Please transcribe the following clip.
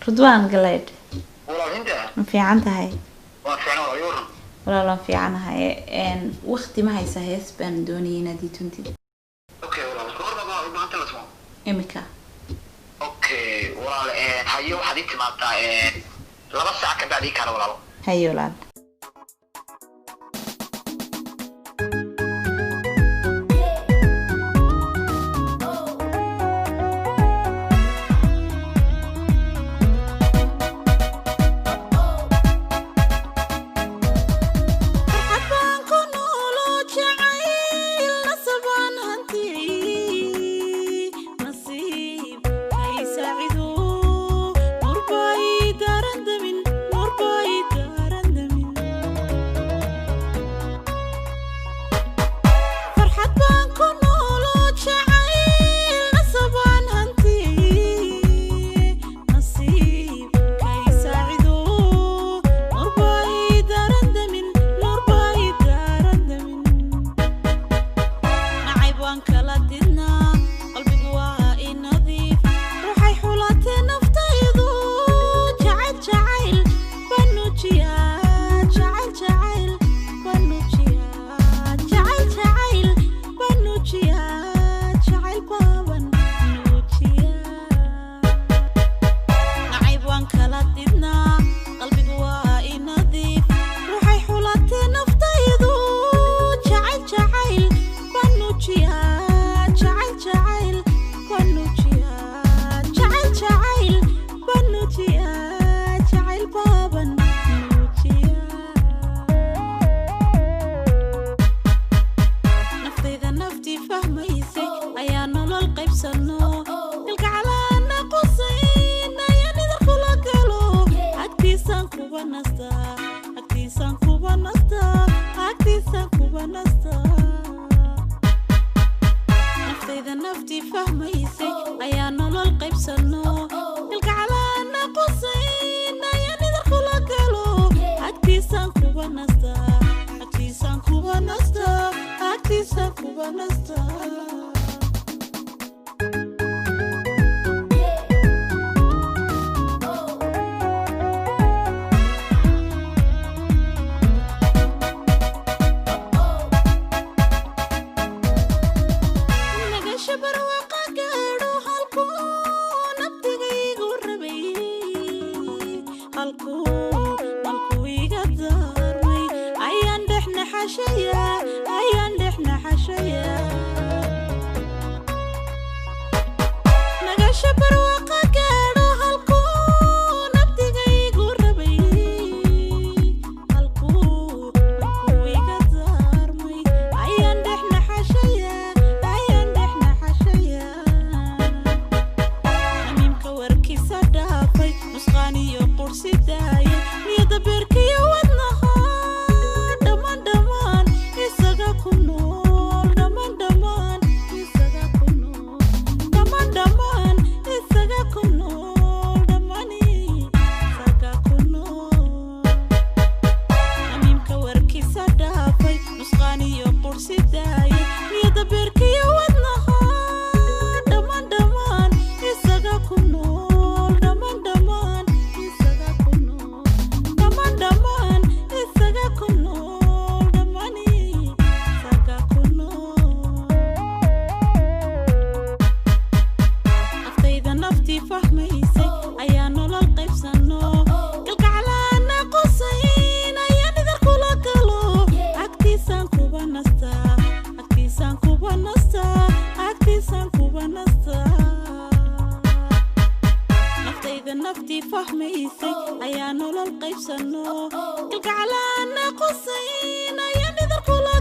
Ridwaan Galeydh. Walaal Hinda. Ma fiican tahay? Waa fiican walaal, ii waran. Walaal waan fiicanahay. Waqti ma haysa? Hees baan doonayay inaad ii tuntid. Okay walaal, goorma baa u baahan la tumo? Imika. Okay walaal, haye, waxaad ii timaadaa 2 saac ka bacdi kaale walaalo. Haye walaal. Farxad baan ku noolo, jacayl nasabaan hantiyey, nasiib hay saacido, nurbay daaran damin, nurbay daaran damin. Farxad baan ku noolo, jacayl nasabaan hantiyey, nasiib kay saacido, nurbay daaran damin, nurbay daaran damin. Nacayb waan kala didnaa, qalbigu waa i nadiif, ruuxay xulatee naftaydu. Jacayl jacayl baan nuujiyaa, jacayl jacayl baan nuujiyaa, jacayl jacayl baan nuujiyaa, jacayl baaban nuujiyaa. Nacayb waan kala didnaa, qalbigu waa i nadiif, ruuxay xulatee naftaydu. Jacayl jacayl baan nuujiyaa, jacayl jacayl baan nuujiyaa, jacayl jacayl baan nuujiyaa, jacayl baaban nuujiyaa. Naftayda naftii fahmaysay ayaa nolol qaybsano, kalgacalaana qusayn ayaan idin kula galo, agtiisaan kuba nastaa, agtiisaan kuba nastaa, agtiisaan kuba nastaa. Naftayda naftii fahmaysay ayaa nolol qaybsano, kalgacalaana qusayn ayaan idin kula galo, agtiisaan kuba nastaa, agtiisaan kuba nastaa, agtiisaan kuba nastaa. Nagasha barwaqa gaadho halkuu nabdigaygu rabay, halkuu halkuu iga daarmay ayaan dhex naxashaya, ayaan dhex naxashaya. Nagasha barwaqa gaadho halkuu nabdigaygu rabay, halkuu halkuu iga daarmay ayaan dhex naxashaya, ayaan dhex naxashaya. Xamiimka warkiisa dhaafay, nusqaan iyo qursi daayay, niyada beerkiyo wadnaha dhammaan dhammaan isaga ku nool, dhammaan dhammaan isaga ku nool, dhammaan dhammaan isaga ku nool, dhammaan isaga ku nool. Xamiimka warkiisa dhaafay, nusqaan iyo qursi daayay, niyada beerkiyo wadnaha dhammaan dhammaan isaga ku nool, dhammaan dhammaan isaga ku nool, dhammaan dhammaan isaga ku nool, dhammaan isaga ku nool. Naftayda naftii fahmaysay ayaa nolol qaybsano, kalgacalaana qusayn ayaan idin kula galo, agtiisaan kuba nastaa, agtiisaan kuba nastaa, agtiisaan kuba nastaa. Naftayda naftii fahmaysay ayaa nolol qaybsano, kalgacalaana qusayn ayaan idin kula